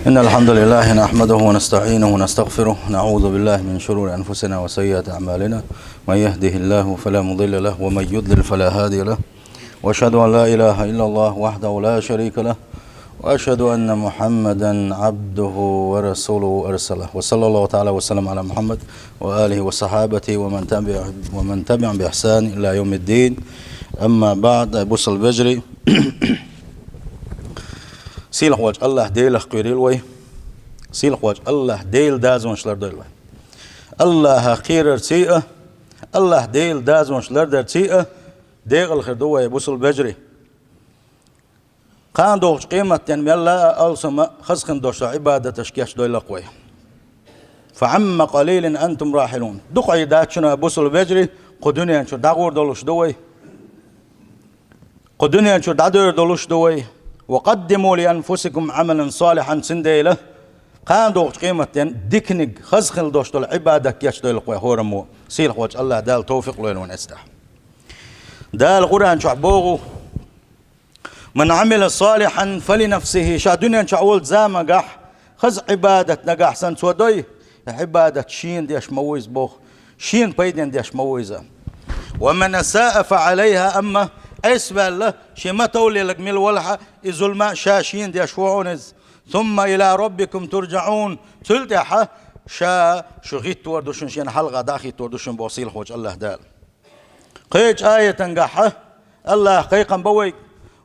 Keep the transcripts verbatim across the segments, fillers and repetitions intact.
إن الحمد لله نحمده ونستعينه ونستغفره، نعوذ بالله من شرور أنفسنا وسيئات أعمالنا، من يهده الله فلا مضل له ومن يضلل فلا هادي له، وأشهد أن لا إله إلا الله وحده لا شريك له، وأشهد أن محمدا عبده ورسوله أرسله، وصلى الله تعالى وسلم على محمد وآله وصحابته ومن تبع، ومن تبعهم بإحسان إلى يوم الدين. أما بعد، бусалба вежарий, сийлахь волчу АллахӀ Делах кхерийла вай, сийлахь волчу АллахӀ Делан дозанаш лардойла вай. АллахӀах кхерарций а, АллахӀ Делан дозанаш лардарций а декъала хир ду вай, бусалба вежарий. Кхана догӀучу къематдийнахь мелла а алсам а, хаза хин долуш долу Ӏибадаташ кечдойла-кх вай. فعما قليل أنتم راحلون. Дукха а дац шуна, бусалба вежарий, кху дуьнен чу дӀагӀур долуш ду вай. Кху дуьнен чу дӀадевр долуш ду вай. وقدموا لأنفسكم عملا صالحا, цундела кхана догӀучу къематдийнахь диканиг, хаза хила долуш долу Ӏибадат кечдойла-кх вай хӀораммо, сийлахь волчу АллахӀ Дала тавфикъ лойла вайна эцтехь. Дала Къуръан чохь боху: من عمل صالحا فلنفسه. Ша дуьнен чохь волчу заманахь хаза Ӏибадат нагахь санна цо дой, и Ӏибадат шена деш ма ву иза боху, шена пайденна деш ма ву иза. ومن أساء فعليها, амма айса ваьлла, шен ма-товлелаг мила велахь а, и зулам ша шена деш ву хьуна иза. ثم إلى ربكم ترجعون. Цул тӀаьхьа ша шу хӀиттор ду шуна, шена хьалха дӀа а хӀиттор ду шуна боху сийлахь волчу АллахӀ Дала. Кхечу аятангахь АллахӀа кхайкхам бо вайга: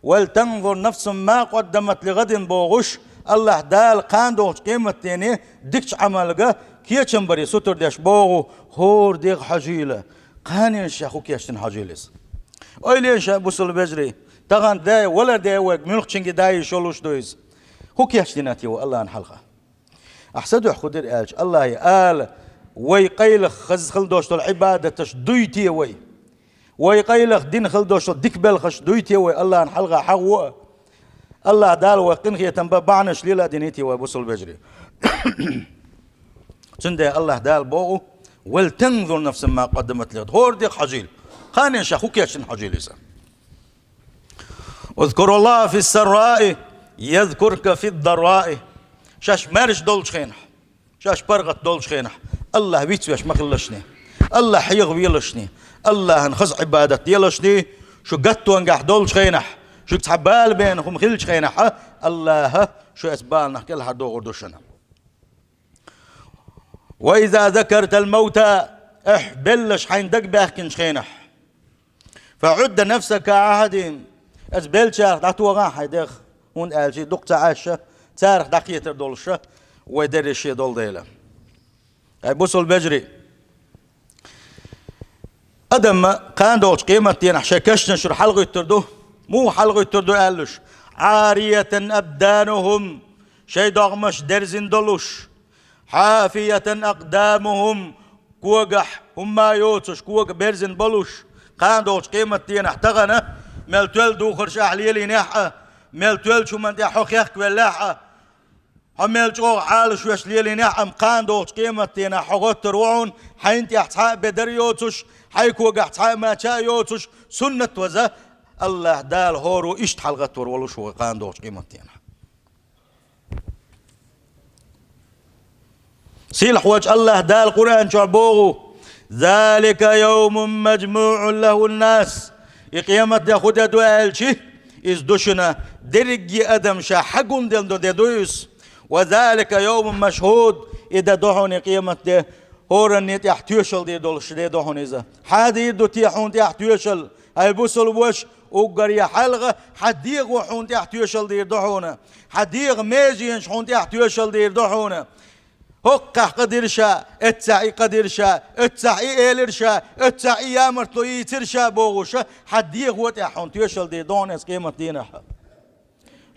ولتنظر نفس ما قدمت لغد бохуш, АллахӀ Дала кхана догӀучу къематдийнахь дикачу Ӏамалга кечам баре сутара деш боху, хӀора дегӀ хьожийла, кханенаш ша хӀун кечдина хьожийла иза. Ойла е ша, бусалба вежарий, тахана дай, валар дай вайга муьлххачуьнга дай йиш йолуш ду иза. ХӀун кечдина те вай АллахӀна хьалха? Ахь са дуьхьа хӀун дира аьлча, АллахӀе ала: вай къайлаха хаза хила долуш долу Ӏибадаташ дуй те вай? Вай къайлаха дина хила долуш долу дика белхаш дуй те вай АллахӀна хьалха хьагӀо а? АллахӀ Дала вай къинхетам бан бахьанаш лела а дина те вай, бусалба вежарий? Цундела АллахӀ Дала боху: ولتنظر نفس ما قدمت لغد. ХӀора дегӀ хьожийла, кханенаш ша хӀун кечдина хьожийла иза. اذكروا الله في السراء يذكركم في الضراء. Шаьш маьрша долчу хенахь, шаьш паргӀат долчу хенахь, АллахӀ вицвеш ма хилалаш шуна, АллахӀ хьехавелаш шуна, АллахӀна хаза Ӏибадат делаш шуна, шу гаттонгахь долчу хенахь, шуьга цхьа бала бен хӀума хиллачу хенахь, АллахӀа шу оцу баланах кӀелхьардохур ду шуна. وإذا ذكرت الموت, ахь белларш хьайна дагабаьхкинчу хенахь, فعد نفسك كأحدهم, оцу беллачарах дӀатоха хьайн дегӀ, хӀунда аьлча дукха ца Ӏаш, царах дӀакхетар долуш вай дерриш а долу дела. Ай, бусалба вежарий, адам кхана догӀучу къематдийнахь шайн кешнашкара хьалагӀоьттур ду. Муха хьалагӀоьттур ду аьллаш? عارية أبدانهم, шайн догӀмаш дерзина долуш, حافية أقدامهم, когахь хӀумма а йоцуш, кога берзина болуш, кхана догӀучу къематдийнахь тахана, мел тоьлла духарш ахь лелийнехь а, мел тоьллачу хӀуманна тӀехь хьо хехкавеллехь а, хьо мел чӀогӀа Ӏалашвеш лелийнехь а, амма кхана догӀучу къематдийнахь хьо гӀоттур ву хьуна, хьайна тӀехь цхьа а бедар а йоцуш, хьайн когахь цхьа а мача а йоцуш, суннат ваза, АллахӀ Дала хӀоро иштта хьалагӀаттор волуш ву кхана догӀучу къематдийнахь. Сийлахь волчу АллахӀ Дала Къуръан чохь боху: ذلك يوم مجموع له الناس. И къематде хӀун де ду аьлча, иза ду шуна дерриге адам ша хьагулделла де ду иза. وذلك يوم مشهود. И де ду хьуна, и къематде, хӀоранна тӀехь тоьшалла дийр долуш де ду хьуна иза. Хьан дийр ду те хьуна тӀехь тоьшалла? Хьайн бусалба ваша, уггар я хьалха хьан дегӀо хьуна тӀехь тоьшалла дийр ду хьуна. Хьан дегӀан меженаш хьуна тӀехь тоьшалла дийр ду хьуна. ХӀокхахь къа дира ша, эццахь и къа дира ша, эццахь и элира ша, эццахь и ямартло йийцира ша бохуша, хьан дегӀо тӀехь хьуна тоьшалла дийр ду хьуна оцу къематдийнахь.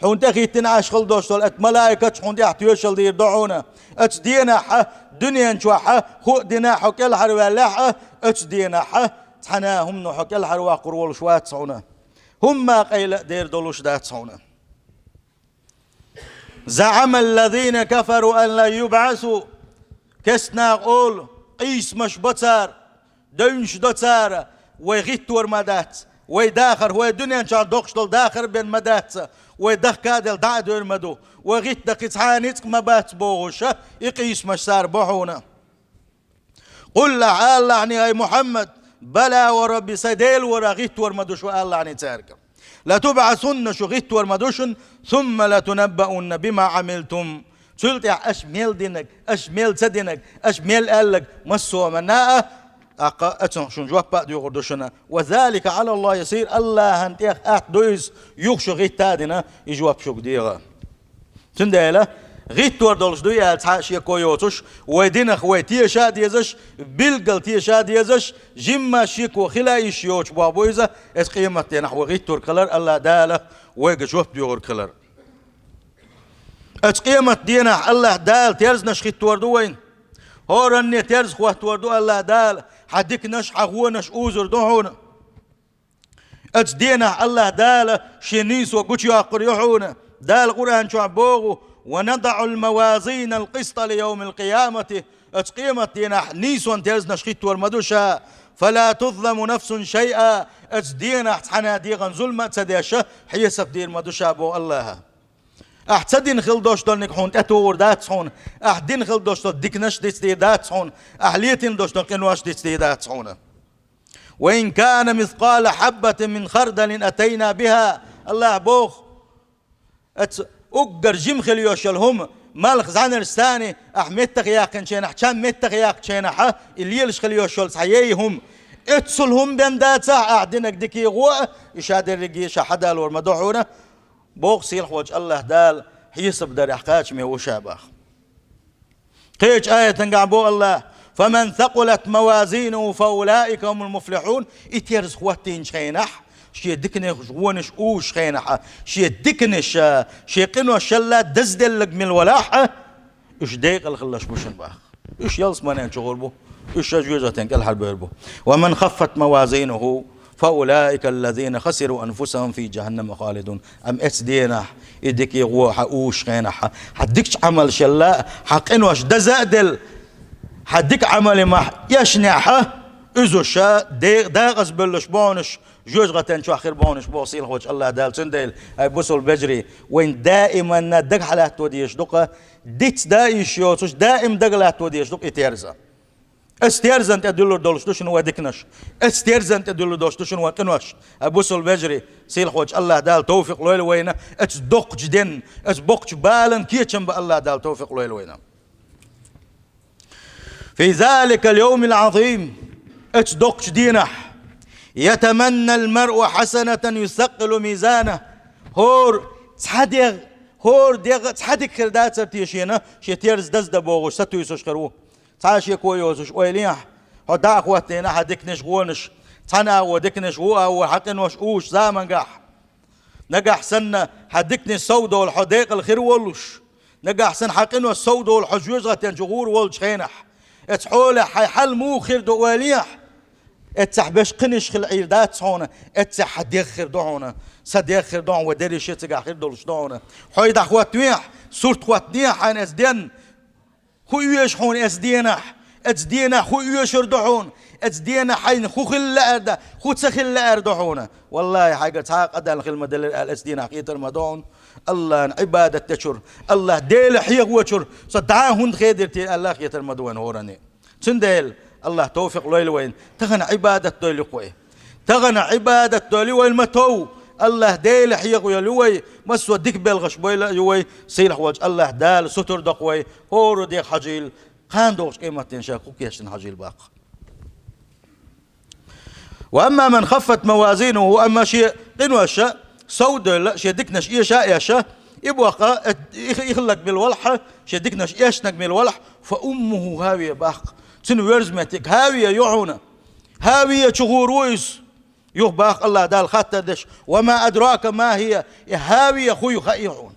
Хьуна тӀехӀиттина Ӏаш хила долуш долу оцу малайкаташ хьуна тӀехь тоьшалла дийр ду хьуна. Оцу денахь, дуьнен чохь, хӀуъа дина хьо кӀелхьарваьллехь а, оцу денахь цхьана а хӀумано хьо кӀелхьарваккхур волуш вац хьуна. ХӀумма а къайла а дер долуш дац хьуна. زعم الذين كفروا أن لن يبعثوا. Керста наха олу, къийсамаш бо цара, девнаш до цара, вай хӀиттор ма дац, Вай дахар, вай дуьнен чохь доккхуш долу дахар бен ма дац, вай дахка а делла дӀа а дойр ма ду, вай гӀиттина кхин цхьа а ницкъ ма бац бохуш, и къийсамаш цара бо хьуна. Къул, ахь алалахьний, ай Мухьаммад, бала ва Рабби, сайн Дела вара, гӀиттор ма ду шу, алалахьний цаьрга. Латубъасунна, шу гӀиттор ма ду шуна, сумма латунаббаунна бима Ӏамилтум. Цул тӀаьхьа аша мел динарг, аша мел ца динарг, аша мел аьлларг массо а ма наа, тӀаккха оцунах шуна жоп а доьхур ду шуна. Ва залика Ӏала Аллахь ясир, Аллахьан тӀех атта ду иза, юха шу гӀитта а дина, и жоп шуьга дегӀа. Цундела, гӀиттор долуш дуй аьлла цхьа а шеко йоцуш, вай динах вай теша а дезаш, билггал теша а дезаш, жимма шеко хила а йиш йоцуш бохь бу иза, эцу къематденахь вай гӀиттург хилар, Аллахь Дала вайга жоп доьхург хилар. Оцу къематденахь Аллахь Дала терзанаш хӀиттор ду вайна. ХӀоранне терза хӀоттор ду Аллахь Дала, хьан диканаш, хьан вонаш узур ду хьуна. Оцу денахь Аллахь Дала шен нийсо гучуяккхур ю хьуна. Дала Къуръан чохь боху: «Ва надаӀул мавазинал къиста ли йовмил къиямати». Оцу къематденахь нийсон терзанаш хӀиттор ма ду ша. «Фала тузламу нафсун шайъа». Оцу денахь цхьана а дегӀан зулма а ца деш, хьесап дийр ма ду ша, боху Аллаха. Ахь ца дина хила долуш долниг хьуна тӀетухур дац хьуна, ахь дина хила долуш долу диканаш дицдийр дац хьуна, ахь летийна долуш долу къинош дицдийр дац хьуна. «Ва ин кана мискъала хьаббатин мин хардалин атайна биха». Аллаха боху: «Аца уггар жима хила йош йолу хӀума, малх зӀаьнарш санна, ахь меттах яьккхинченахь, чам меттах яьккхинченахь, и лелаш хила йош йолу цхьа яй хӀума, оццул хӀума бен дацахь, ахь динарг дикий гӀо а, и ша дерриге ша хьадалор ма ду хьуна», боху сийлахь волчу Аллаха Дала, хьесап дарехь кхачаме ву ша баха. Кхечу аятангахь бо Аллах: «Фаман сакъулат мавазинуху фаулаика хумул муфлихун». И терза хӀоттийначу хенахь, шен диканаш, вонаш узучу хенахь, шен диканаш, шен къинош шелла дазделларг мила валахь, уьш декъала хилалаш бу шуна баха. Уьш ялсаманен чу гӀур бу, уьш ша жоьжахатин кӀелхьарбевр бу. «Ва ман хаффат мавазинуху, фа улаика аллазина хасиру анфусахум фи жаханнама халидун». Амма эцу денахь, и дикий гӀо хьан узучу хенахь, хьан дикачу Ӏамалшалла, хьан къинош даза а делла, хьан дика Ӏамале махь эшнехь, уьзуш де-, дакъазбевллаш бохьунаш, жоьжахатин чохь хир бохьунаш боху сийлахь волчу Аллаха Дала. Цундела, ай бусалба вежарий, вайн даиманна дагахь латто дезаш ду-кх, диц дан йиш йоцуш, даим дага латто дезаш ду-кх и терза. Эцу терзан тӀе дуьллур долуш ду шуна вайн диканаш. Эцу терзан тӀе дуьллур долуш ду шуна вайн къинош. Ай бусалба вежарий, сийлахь волчу Аллаха Дала товфикъ лойла вайна, эцу доккхачу денна, эцу боккхачу балан кечам бан Аллаха Дала товфикъ лойла вайна. «Фи заликал йовмил Ӏазим», эцу доккхачу денахь, «ятаманнал маръу хьасанатан юсаккъилу мизана». ХӀора цхьа дегӀ, хӀора дегӀ цхьа дика хир дацара те шена, шен терза даздан бохуш, сатуьйсуш хир ву. Цхьа а шеко йоцуш ойла ехьа, хьо дӀа а хӀоттийна хьан диканаш, гӀонаш, цхьана агӀо диканаш, ву агӀо хьан къинош узучу замангахь. Нагахь санна хьан диканаш сов долу хьо декъала хир волуш, нагахь санна хьан къинош сов долу хьо жоьжахатин чу гӀур волчу хенахь, эцу хьолехь хьайн хьал муха хир ду ойла ехьа, эццехь беш кхиниш хила Ӏийр дац хьуна, эццехь хьан дегӀ хир ду хьуна, сан дегӀ хир ду хьуна, вай дерриш а цигахь хир долуш ду хьуна. Хьо и дӀахӀоттавехьа, сурт хӀоттадехьа хьайна эцу денна, хӀун оьшу хьуна эцу денахь? Эцу денахь хӀун оьшур ду хьуна? Эцу денахь хьайна хӀун хила лаьара ду, хӀун ца хила лаьара ду хьуна? Валлахьи, хьайгара цхьа а къа даьлла хила ма делира аьлла, эцу денахь хетар ма ду хьуна. Аллана Ӏибадат дечуьра, Аллах Дела хьехочуьра со дӀа хӀунда хедира те аьлла, хетар ма ду вайна хӀоранна. Цундела Аллах товфикъ лойла вайна, тахана Ӏибадат дойла ю-кх вай. Тахана Ӏибадат дойла ю вай, ма тов. Аллах Дела хьехо йолу ю вай, массо а дика белхаш бойла ю вай, сийлахь волчу Аллах Дала сутар доккху вай, хӀора дегӀ хьажийла, кхана догӀучу къематден ша кху кечдина хьажийла баккха. «Ва амма ман хаффат мавазинуху», амма шен къинош сов а девлла, шен диканаш эша а эшна, и боккха, и, и хилларг мила валахь, шен диканаш эшнарг мила валахь, «фа уммуху хавия» баккха. Цуьнан верза меттиг хавия ю хьуна. Хавия чу гӀур ву иза. Юха баккха Аллах Дала хаттар деш: «Ва ма адрака ма хия», и хавия хӀун ю хаьий хьуна?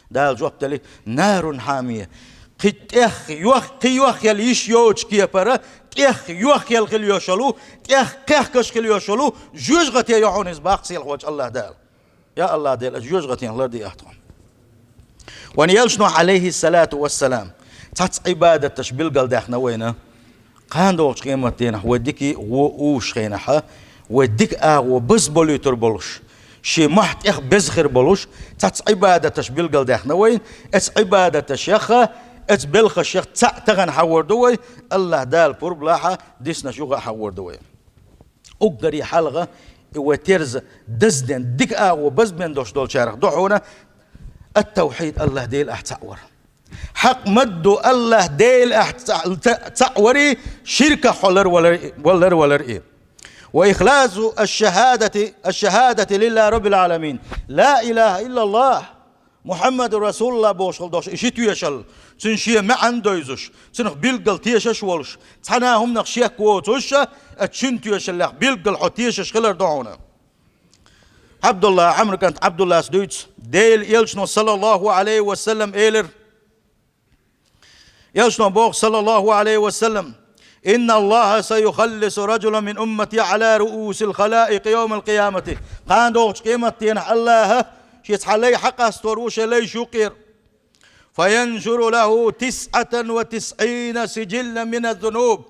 Дала жоп дели: «Нарун хьамия». Кхин тӀех йох-, кхин йохъяла йиш йоцучу кепара, тӀех йохъяла хила йош йолу, тӀех кхехкаш хила йош йолу жоьжахате ю хьуна иза баккха сийлахь волчу Аллах Дала. Я Аллах Дела, аса жоьжахатех ларде ахь тхуна. Вайн элчано, Ӏалайхиссалату вассалам, цхьацца Ӏибадаташ билгалдаьхна вайна. Кхана догӀучу къематденахь вай дикий гӀо узучу хенахь, Вай дика агӀо базболуьйтур болуш, шен мохь тӀех беза хир болуш, цхьацца Ӏибадаташ билгалдаьхна вай, эцу Ӏибадаташех, эцу белхашех цхьаъ тахана хьахор ду вай, АллахӀ Дала пурба лахь, диснарш юха а хьахор ду вай. Уггаре хьалха, и вай терза дазден, дика агӀо базбен долуш долчарах ду хьуна ат-тавхьид, АллахӀ Дела ахь цхьаъ вар. Хьакъ ма-дду АллахӀ Дела ахь цхьаъ, цхьаъ варий, ширках хьо ларвалар, ларвалар и. Ва ихласу аш-шахадати, аш-шахадати лиллахӀи раббил Ӏаламин. Ла илахӀа иллаллахӀ, Мухьаммаду расулуллахӀ бохуш хила долуш и ши тоьшалла, цуьнан шен маьӀна а довзуш, цунах билггал тешаш а волуш, цхьана а хӀуманах шек воцуш, оцу шина тоьшаллех билггал хьо тешаш хилар ду хьуна. Ӏабдулла, Ӏамру кӀант Ӏабдуллас дуьйцу, Делан Элчано, саллаллахӀу Ӏалайхи ва саллам, элира. Элчано боху, саллаллахӀу Ӏалайхи ва саллам: «Инна АллахӀа саюхаллису раджулан мин уммати Ӏала руусил халаикъи йовмал къиямати». Кхана догӀучу къематденахь АллахӀа шен цхьа лай хьакъастор ву шайн лайш юккъера. «Фаяншуру лахӀу тисӀатан ва тисӀина сиджиллан мина зунуб».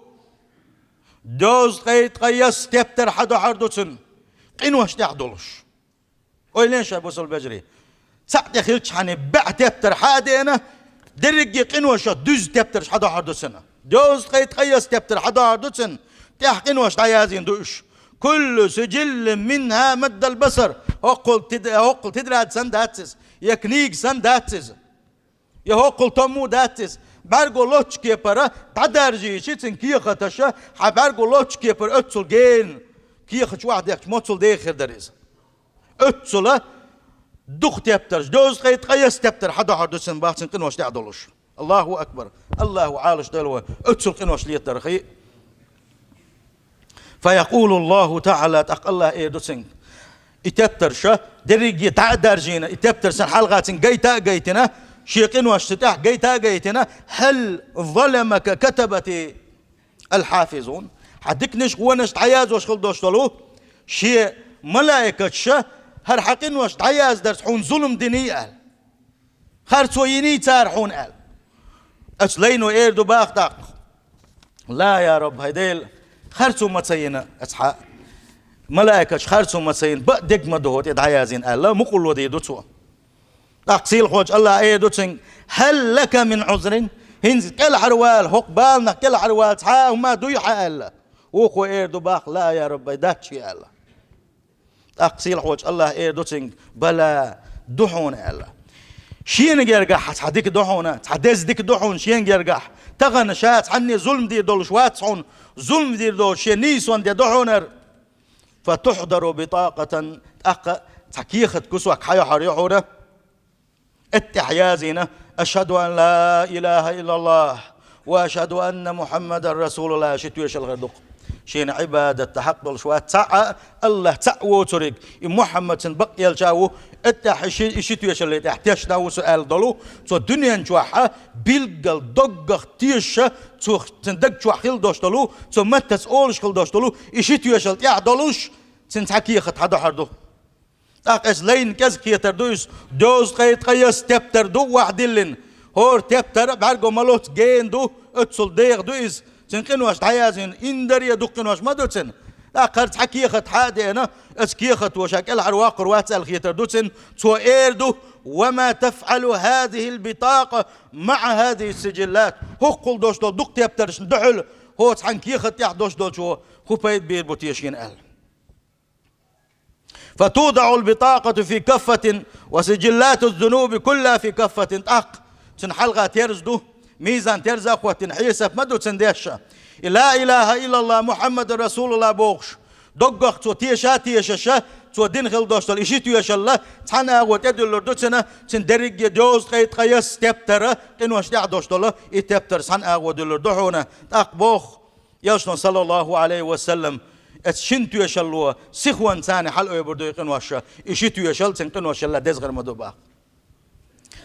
Дезткъе ткъайесна тептар хьадохьур ду цунна, къинош тӀехь долуш. Ойла еш ша, бусалба вежарий. Цхьаъ тӀе хилчхьана бӀе тептар хьа а деана, дерриге къиношах дуьззина тептарш хьадохьур ду цунна. Дезткъе ткъайесна тептар хьадохьур ду цунна, тӀехь къинош дӀаязйина ду уьш. «Куллу сиджиллин минхӀа маддал басар». ХӀоккхул тид-, хӀоккхул тетрадь санна дац иза, я книга санна дац иза, я хӀоккхул томмо дац иза. БӀаьрго лоцчу кепара дӀадаржийча цуьнан кехаташа, хьан бӀаьрго лоцчу кепара оццул гена кехаташ охьадехча, моццул деха хир дара иза. Оццула дукха тептарш, дезткъе ткъайесна тептар хьадохьур ду цунна, бах, цуьнан къинош тӀехь долуш. АллахӀу акбар! АллахӀа Ӏалаш дойла вай оццул къинош летарх. «Фаякъулу АллахӀу ТаӀала», тӀаккха АллахӀа эр ду цуьнга: и тептарша дерриге дӀа а даржийна, и тептар санна хьалха цуьнга гайта а гайтина, шен къиношца тӀехь гайта а гайтина: «ХӀал заламака катабати ал-хьафизун?» Хьан диканаш, вонаш дӀаязош хила долуш долу шен малайкаташа хӀара хьан къинош дӀаяздарца хьуна зулам диний аьлла? Харцо йиний цара хьуна аьлла? Оцу лайно эр ду бах тӀаккха: «Ла, я Рабби, хӀай Дела, харцо ма ца йина оцу хьан малайкаташа, харцо ма ца йина, бакъдерг ма ду хӀокху тӀе дӀаязйина», аьлла, мукъарло дийр ду цо. ТӀаккха сийлахьчу АллахӀа эр ду цуьнга: «ХӀал лака мин Ӏузрин?» ХӀинца кӀелхьарвала, хӀокху баланах кӀелхьарвала цхьа а хӀума дуй хьан аьлла? Вукхо эр ду бах: «Ла, я Рабби, дац шен», аьлла. ТӀаккха сийлахьчу АллахӀа эр ду цуьнга: «Бала, ду хьуна», аьлла. Шена гергахь цхьа дика ду хьуна, цхьа деза дика ду хьуна шена гергахь. Тахана ша цхьанне зулам дийр долуш вац хьуна, зулам дийр долуш шен нийсонан де ду хьуна хӀара. «Фатухьдару битакъатан», тӀаккха цхьа кехат кусок хьайохьур ю хьуна. Эттехь язйина: «Ашхьаду ан ла илахӀа иллаллахӀ ва ашхьаду анна Мухьаммадан расулуллахӀ», ши тоьшалла хир ду-кх. Шена Ӏибадат дан хьакъ долуш вац цхьа а, АллахӀ цхьаъ воцург, и Мухьаммад цуьнан бакъ элча а ву, эттехь ши, и ши тоьшалла тӀехь тешна ву со аьлла долу, цо дуьнен чохь а билггал доггах тешаш, цо цуьнан даг чохь хила долуш долу, цо маттаца олуш хила долуш долу, и ши тоьшалла тӀехь долуш, цуьнан цхьа кехат хьадохьур ду. ТӀаккха оцу лайна кӀезиг кхетар ду иза, дезткъе ткъайесна тептар ду охьадиллина. ХӀора тептар бӀаьрго ма лоцу гена ду, оццул деха ду иза. Цуьнан къинош дӀаязйина, индаре дукха къинош ма ду цуьнан. ТӀаккха хӀара цхьа кехат хьа а деана, оцу кехато ша кӀелхьарвоккхур вац аьлла хетар ду цуьнан. Цо эр ду: «Ва ма тафӀалу хӀазихӀил битакъа маӀа хӀазихӀис сиджиллат?» ХӀокхул долуш долу дукха тептаршна дуьхьал хӀокху цхьана кехат тӀехь долуш долчо хӀун пайда бийр бу те шена аьлла. «ФатудаӀул битакъату фи каффатин ва сиджиллатуз зунуби куллахӀа фи каффатин». ТӀаккха цуьнан хьалха терза ду, мизан терза а хӀоттийна, хьесап ма ду цуьнан деш. И ла илахӀа иллаллахӀ Мухьаммадун расулуллахӀ бохуш, доггах цо теша а тешаш, цо дина хила долуш долу и ши тоьшалла цхьана агӀор тӀедуьллур ду цуьнан, цуьнан дерриге дезткъе ткъайесна тептар, къинош тӀехь долуш долу и тептар цхьана агӀор дуьллур ду хьуна. ТӀаккха боху Элчано, саллаллахӀу Ӏалайхи ва саллам, оцу шина тоьшалло сихонца хьалаойбур ду и къинош, и ши тоьшалла цуьнан къиношалла деза хир ма ду бах.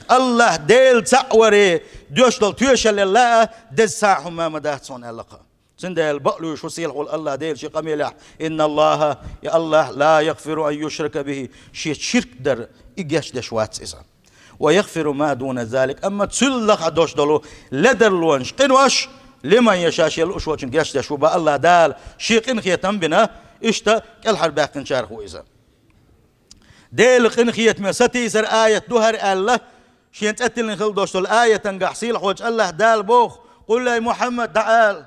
АллахӀ Дела цхьаъ варе доьшуш долу тоьшаллал а деза цхьа а хӀума ма дац хьуна аьлла-кх. Цундела бакълуьйш ву сийлахь волу АллахӀ Дела шен къамелехь: «Инна АллахӀа, я АллахӀ, ла ягъфиру ан юшрака бихӀи», шеца ширк дар и гечдеш вац иза. «Ва ягъфиру ма дуна залик», амма цул лахахь долуш долу ледарлонаш, къинош, «лиман яшаъ», шен лууш волчун гечдеш ву бах АллахӀ Дала, шен къинхетам бина, Иштта кӀелхьарбаьккхинчарах ву иза. Делан къинхетаме сатийсара аят ду хӀара аьлла, шен цӀе тиллина хила долуш долу аятангахь сийлахьволчу АллахӀ Дала боху: «Къул, ай Мухьаммад, дӀаала: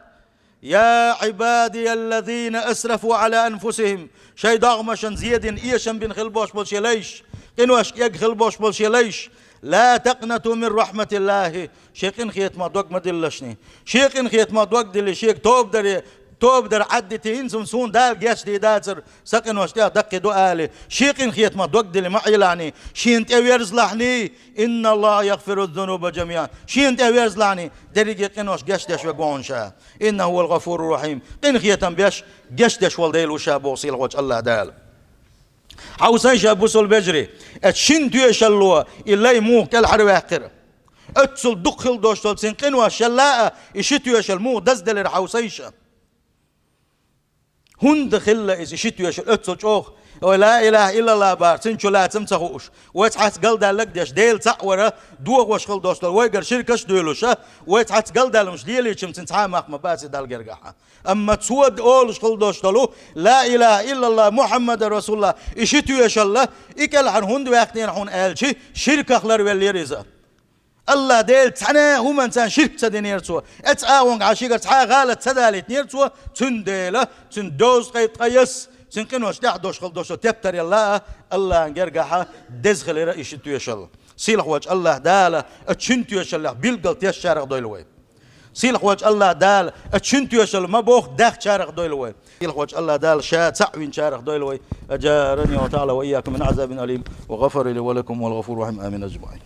я Ӏибадияллазина асрафу Ӏала анфусихим, шайн догӀмашна зен дина, эшам бина хила болуш болу шен лайш, къиношка эгна хила болуш болу шен лайш, ла такънату мин рахьматиллахи, шен къинхетамах дог ма диллалаш шуна. Шен къинхетамах дог диллий, шега тоба даре, тоба дар Ӏаддитий, хӀинца суна Дала гечдийр дацара, сан къинош тӀех даккхий ду алий, шен къинхетамах дог диллий ма Ӏелахьний, шена тӀе верзалахьний, инналлаха ягъфиру зунуба жамиан, шена тӀе верзалахьний, дерриге къинош гечдеш верг ву хьуна ша. Иннаху хӀувал гӀафуру рахьим, къинхетам беш, гечдеш волу Дела ву ша», боху сийлахьволчу АллахӀ Дала. Хьовсийша, бусалба вежарий, оцу шина тоьшалло и лай муха кӀелхьарваьккхира. Оццул дукха хила долуш долу цуьнан къинош шелла а, и ши тоьшалла муха дазделира, хьовсийша. ХӀунда хилла иза, и ши тоьшалла оццул чӀогӀа? Вай ла илаха иллаллах бахар, цуьнан чу лаца-м ца хууш, вай цхьацца галдаллаг а деш, Дела цхьаъ вара дохош хила долуш долу, вайгара ширкаш а дуьйлуш, вай цхьацца галдаллалц лелийча-м цуьнан цхьа а мах ма баций Далла гергахь. Амма цо олуш хила долуш долу ла илаха иллаллах Мухьаммадан расулуллах, и ши тоьшалла, и кӀелхьара хӀунда ваьккхинера хьуна аьлча, ширках ларвеллера иза. АллахӀ Дела цхьана а хӀуманца ширк ца динера цо. Оцу агӀонгахь шегара цхьа а гӀалат ца далийтинера цо, цундела цуьнан доза ткъе ткъа ясса, цуьнан къинош тӀехь долуш хила долуш долу тептар елла а, АллахӀан гергахь деза хилира и ши тоьшалла. Сийлахьволчу АллахӀ Дала оцу шина тоьшаллех билггал тесначарах дойла вай. Сийлахьволчу АллахӀ Дала оцу шина тоьшалла ма боху даьхначарах дойла вай. Сийлахьволчу АллахӀ Дала ша цхьаъ винчарах дойла вай. Аджарани Аллаху Тагьала ва ийякум мин Ӏазабин алим ва гӀафара ли ва лакум, ва хӀувал гӀафуру рахьим. Амин, аджмаӀин.